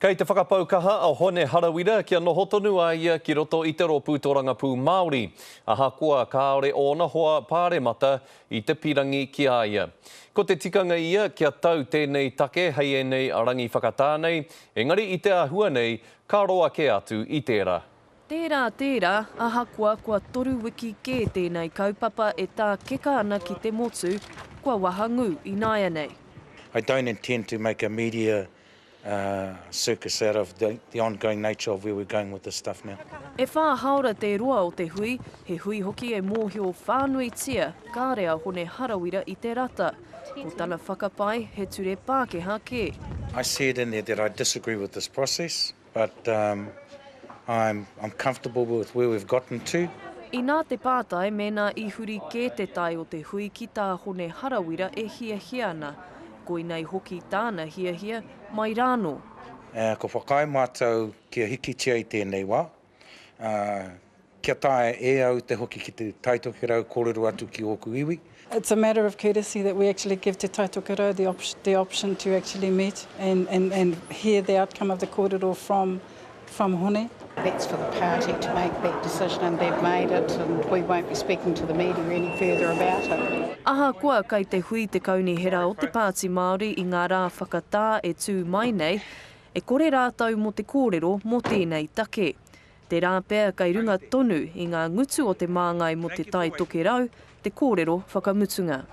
Kei te whakapau kaha a Hone Harawira kia noho tonu a ia ki roto i te Rōpū Torangapū Māori, ahakoa kāore ōna hoa pāremata i te pirangi ki a ia. Ko te tikanga ia kia tau tēnei take hei ēnei rangi whakatā nei, engari i te āhua nei, ka roa kē atu i tērā. Tērā, tērā, ahakoa kua toru wiki kē tēnei kaupapa e tākeka ana ki te motu, kua wahangū ināianei. I don't intend to make a media circus out of the the ongoing nature of where we're going with this stuff now. E whā haora te roa o te hui, he hui hoki e mōhio whānuitia kāre a Hone Harawira i te rata. Ko tana whakapae he ture Pākehā kē. I said in there that I disagree with this process. But um, I'm, I'm comfortable with where we've gotten to. Inā te pātai mēnā i huri kē te tae o te hui ki tā Hone Harawira e hiahia ana. Koinei hoki tāna hiahia mai rānō. Ka whakaae mātou kia hikitia i tēnei wā, Kia taea e au te hoki ki te Tai Tokerau kōrero atu ki ōku iwi. It's a matter of courtesy that we actually give Te Tai Tokerau the, op the option to actually meet and, and, and hear the outcome of the kōrero from, from Hone. That's for the party to make that decision and they've made it and we won't be speaking to the media any further about it. Ahakoa kai te hui te Kaunihera o te Pāti Māori i ngā rā whakatā e tū mai nei, e kore rātou mō te kōrero mō tēnei take. Tērā pea kei runga tonu i ngā ngutu o te māngai mō Te Tai Tokerau te kōrero whakamutunga.